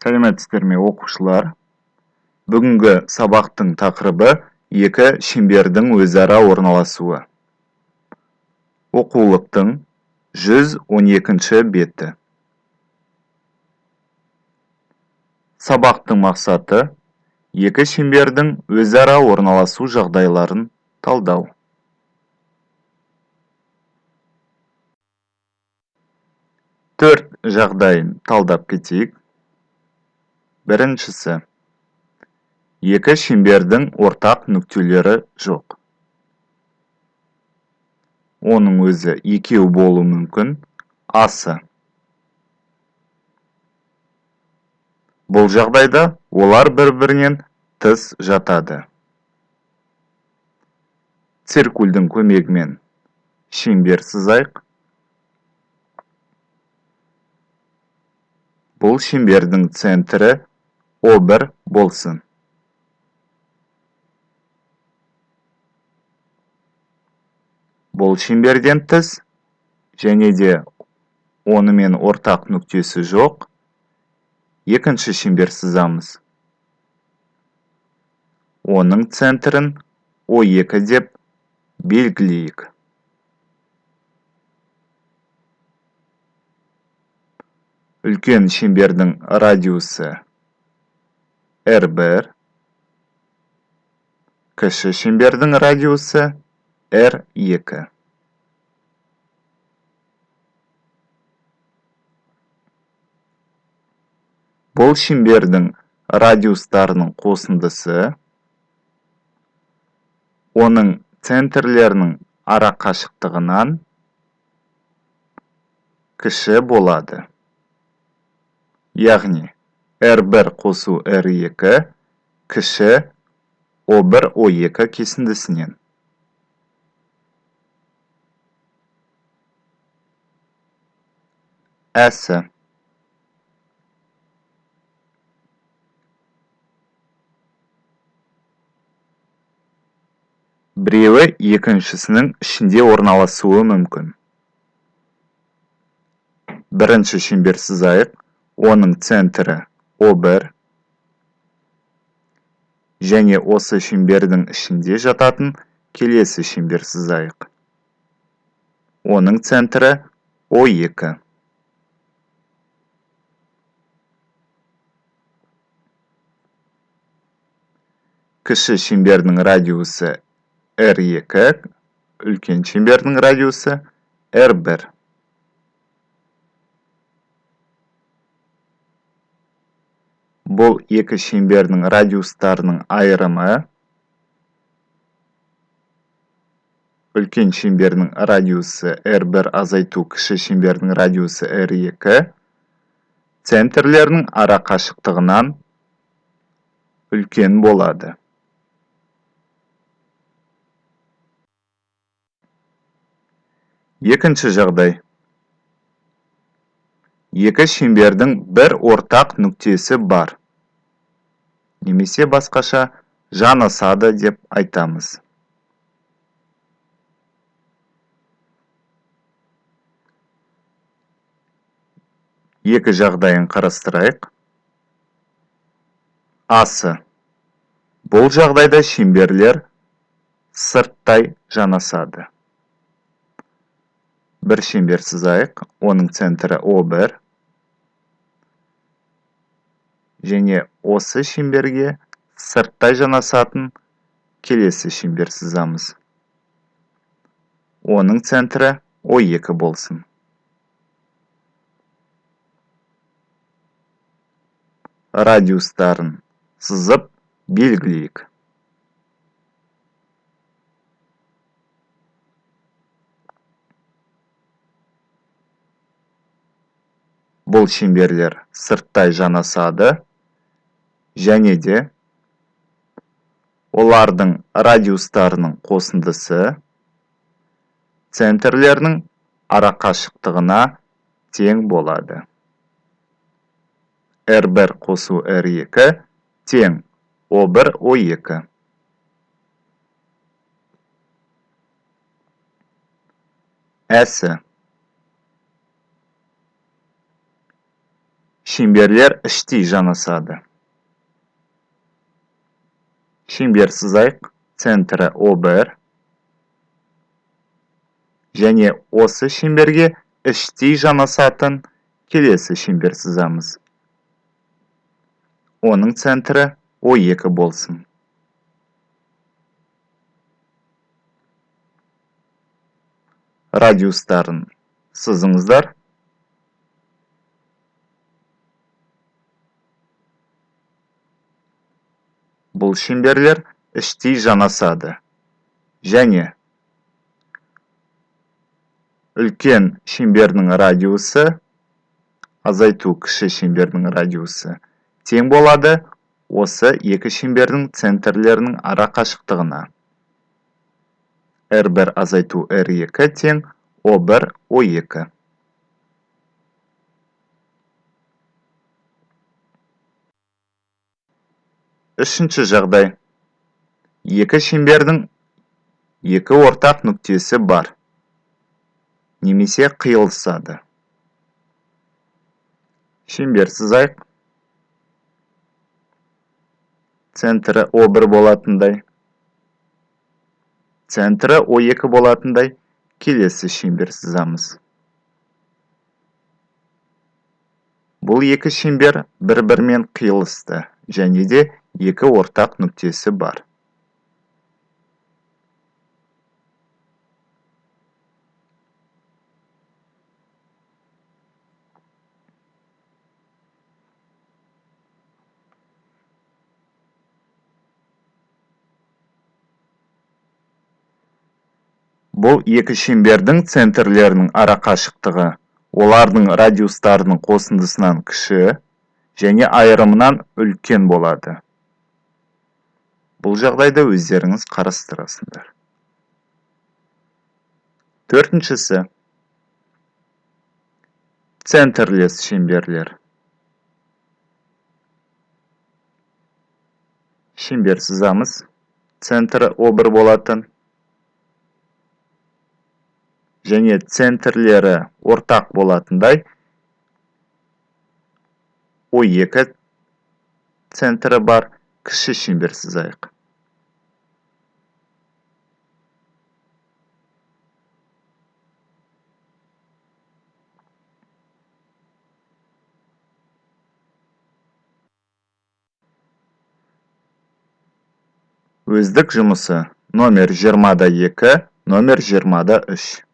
Сәлеметсіздер ме, оқушылар? Бүгінгі сабақтың тақырыбы екі шеңбердің өзара орналасуы. Оқулықтың 112-ші беті. Сабақтың мақсаты екі шеңбердің өзара орналасу жағдайларын талдау. Төрт жағдайын талдап кетейік. Біріншісі, екі шеңбердің ортақ нүктелері жоқ. Оның өзі екеу болуы мүмкін, асы. Бұл жағдайда олар бір-бірінен тыс жатады. Циркульдің көмегімен шеңбер сызайық. Бұл шеңбердің центрі О1 болсын. Бұл шеңберден тыс және де онымен ортақ нүктесі жоқ екінші шеңбер сызамыз. Оның центрін О2 деп белгілейік. Үлкен шеңбердің радиусы R1, кіші шеңбердің радиусы R2. Бұл шеңбердің радиустарының қосындысы оның центрлерінің арақашықтығынан кіші болады. Яғни R1 қосу R2 кіші O1 O2 кесіндісінен. Әсі. Біреуі екіншісінің ішінде орналасуы мүмкін. Бірінші шеңбер сызайық, оның центрі О1 және осы шеңбердің ішінде жататын келесі шеңбер сызайық. Оның центрі О2. Кіші шеңбердің радиусы R2, үлкен шеңбердің радиусы R1. Бұл екі шеңбердің радиустарының айырымы үлкен шеңбердің радиусы R1 азайту кіші шеңбердің радиусы R2 центрлерінің арақашықтығынан үлкен болады. Екінші жағдай. Екі шеңбердің бір ортақ нүктесі бар. Немесе басқаша жанасады деп айтамыз. Екі жағдайын қарастырайық. Асы. Бұл жағдайда шеңберлер сырттай жанасады. Бір шеңбер сызайық, оның центрі О1. Және осы шеңберге сырттай жанасатын келесі шеңбер сызамыз. Оның центрі О2 болсын. Радиустарын сызып белгілейік. Бұл шеңберлер сырттай жанасады және де олардың радиустарының қосындысы центрлерінің арақашықтығына тең болады. R1 қосу R2 тең O1 O2. Әсі. Шеңберлер іштей жанасады. Шеңбер сызайық, центрі О1. Және осы шеңберге іштей жанасатын келесі шеңбер сызамыз. Оның центрі О2 болсын. Радиустарын сызыңыздар. Бұл шеңберлер іштей жанасады. Және үлкен шеңбердің радиусы азайту кіші шеңбердің радиусы тең болады осы екі шеңбердің центрлерінің ара қашықтығына. R1 азайту R2 тең O1 O2. Үшінші жағдай. Екі шеңбердің екі ортақ нүктесі бар, немесе қиылысады. Шеңбер сызайық. Центрі О1 болатындай, центрі О2 болатындай келесі шеңбер сызамыз. Бұл екі шеңбер бір-бірімен қиылысты және де екі ортақ нүктесі бар. Бұл екі шеңбердің центрлерінің арақашықтығы олардың радиустарының қосындысынан кіші және айырымынан үлкен болады. Бұл жағдайда өздеріңіз қарастырасыңдар. Төртіншісі. Центрлес шеңберлер. Шеңбер сызамыз. Центрі О1 болатын. Және центрлері ортақ болатындай О2 центрі бар кіші шеңбер сызайық. Өздік жұмысы номер 22, номер 23.